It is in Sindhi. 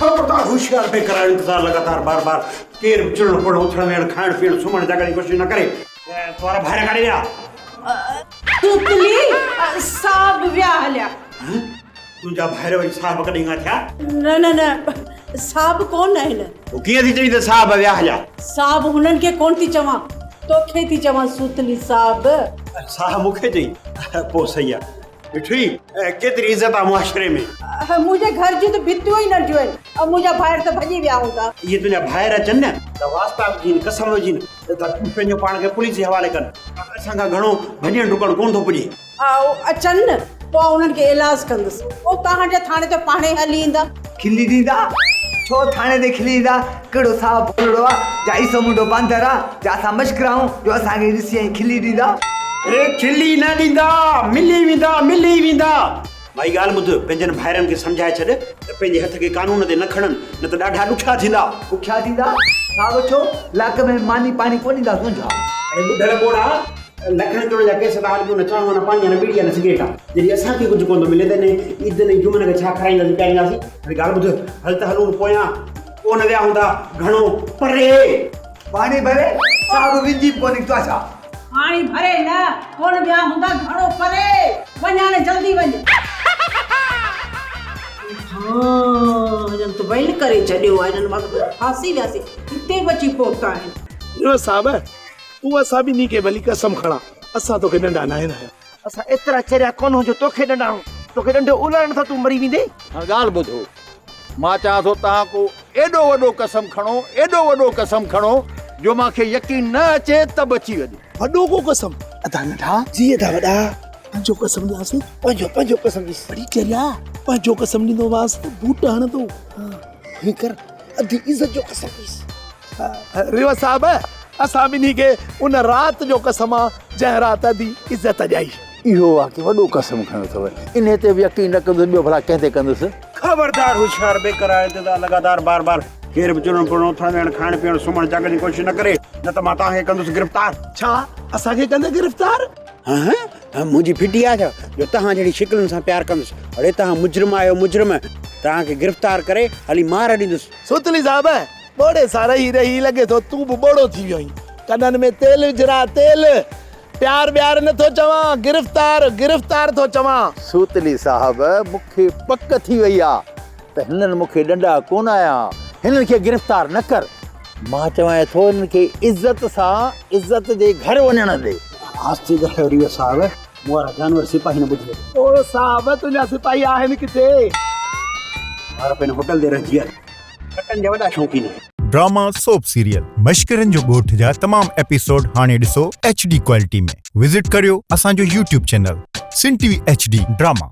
خبردار هوشيار بيقرار انتظار لڳاتار بار بار ڪير به چڙڻ پڙڻ اٿڻ ويهڻ کائڻ پيئڻ سمهڻ جاڳڻ جي ڪوشش نه ڪري. توارا ڀائر ڪاڏي ويا؟ توتلي صاحب ويا هليا. تنهنجا ڀائر وري صاحب ڪڏهن کان ٿيا؟ نه نه نه صاحب ڪونه آهن. پوء ڪيئن ٿي چوين ته صاحب ويا هليا؟ صاحب هنن کي ڪونه ٿي چوان، توکي ٿي چوان سوتلي صاحب. صاحب مون کي چئين؟ پوء صحيح آ. ڏٺئي ڪيتري عزت آ معاشري ۾. منهنجي گهر جون ته ڀتيون ئي ننڍيون آهن، منهنجا ڀائر ته ڀڄي ويا هوندا. اهي تنهنجا ڀائر اچن نه ته واسطا وجهين، قسم وجهين ته پنهنجو پاڻ کي پوليس جي حوالي ڪن. اسان کان گهڻو ڀڄڻ ڊڪڻ ڪونه ٿو پڄي. آء اچن نه پوء آء انهن کي ايلاز ڪندس. پوء توهان جا ٿاڻي تي پاڻهي هلي ايندا. کلي ڏيندا؟ ڇو ٿاڻي تي کلي ايندا؟ ڪهڙو صاحب ڀولڙو آ جا عيسو منڊو باندر آ جا اسان مشڪرا آهون جو اسان کي ڏسي ائين کلي ڏيندا؟ اڙي کلي نه ڏيندا، ملي ويندا، ملي ويندا. مائي ڳالهه ٻڌ، پنهنجن ڀائرن کي سمجهائي ڇڏ ته پنهنجي هٿ کي قانون تي نه کڻن، نه ته ڏاڍا ڏکيا ٿيندا. ڏکيا ٿيندا؟ صاحب ڇو؟ لاڪ ۾ ماني پاڻي ڪونه ڏينداسون ڇا؟ اڙي ٻڍل ٻوڙا، لکن ڪروڙن جا ڪيس ٿا هلن پيون نه چانهه نه پاڻي نه ٻيڙي نه سگريٽ آ. جڏهن اسان کي ڪجهه ڪونه ٿو ملي ته انهي عيدن ۽ جمعن کي ڇا کارائينداسين پيارينداسين. هاڻي ڳالهه ٻڌ، هل ته هلون پويان ڪونه ويا هوندا گهڻو پري. پاڻي ڀري صاحب وڃي به ڪونه نڪتو آ ڇا؟ پاڻي ڀري نه ڪونه ويا هوندا گهڻو پري. وڃ هاڻي جلدي وڃ. ها هنن ته ويل ڪري ڇڏيو آ هنن مان ته ڦاسي وياسين هتي به اچي پهتا آهن. نيو صاحب تون اسان ٻنهي کي ڀلي قسم کڻا، اسان توکي ڏنڊا ناهن هنيا. اسان ايترا چريا ڪونهون جو توکي ڏنڊا هڻون. توکي ڏنڊو اولارڻ سان تون مري ويندين. هاڻ ڳالهه ٻڌو، مان چوان ٿو توهان ڪو ايڏو وڏو قسم کڻو، ايڏو وڏو قسم کڻو جو مان کي يقين نه اچي ته به اچي وڃي. وڏو ڪو قسم؟ ادا ننڍا. جي ادا وڏا. پنهنجو قسم ڏيانس. پنهنجو پنهنجو قسم ڏيس. اڙي چريا، پنهنجو قسم ڏيندومانس ته بوٽ هڻندو. هيئن ڪر، ادي عزت جو قسم ڏيس. ريوس صاحب، اسان ٻنهي کي ان رات جو قسم آ، جنهن رات ادي عزت ڄائي. اهو واقعي وڏو قسم کنيو اٿو. انهيء تي به يقين نه ڪندس، ٻيو ڀلا ڪنهن تي ڪندس؟ خبردار، هوشيار، بيقرار، انتظار، لڳاتار، بار بار، ڪير به چرڻ پرڻ، اٿڻ ويهڻ، کائڻ پيئڻ، سمهڻ جاڳڻ جي ڪوشش نه ڪري، نه ته مان توهان کي ڪندس گرفتار. ڇا؟ اسان کي ڪندين گرفتار؟ ها ها، منهنجي ڦٽي آ ڇا، جو توهان جهڙي شڪلين سان پيار ڪندس. اڙي توهان مجرم آهيو، مجرم. توهان کي گرفتار ڪري هلي مار ڏيندس. سوتلي صاحب، ٻوڙي سان رهي رهي لڳي ٿو تون به ٻوڙو ٿي ويو آهين. ڪنن ۾ تيل وجهراء تيل. پيار ٻيار نه ٿو چوان، گرفتار، گرفتار ٿو چوان. سوتلي صاحب، مون کي پڪ ٿي وئي آ ته هنن مون کي ڏنڊا ڪونه آيا. هنن کي گرفتار نه ڪر. مان چوانء ٿو هنن کي عزت سان عزت جي گهر وڃڻ ڏي. آهستي ڳالهايو ريو صاحب، مون وارا جانور سپاهي نه ٻڌي وٺن. او صاحب، تنهنجا سپاهي آهن ڪٿي؟ وارا پنهنجي هوٽل تي رهجي ويا. ڪٽن جا وڏا شوقين آهن. ڊراما سوپ سيريل مشڪرن جو ڳوٺ جا تمام ايپيسوڊ هاڻي ڏسو ايڇ ڊي ڪوالٽي ۾ وزٽ ڪريو اسان جو YouTube channel Sindh T V H D drama.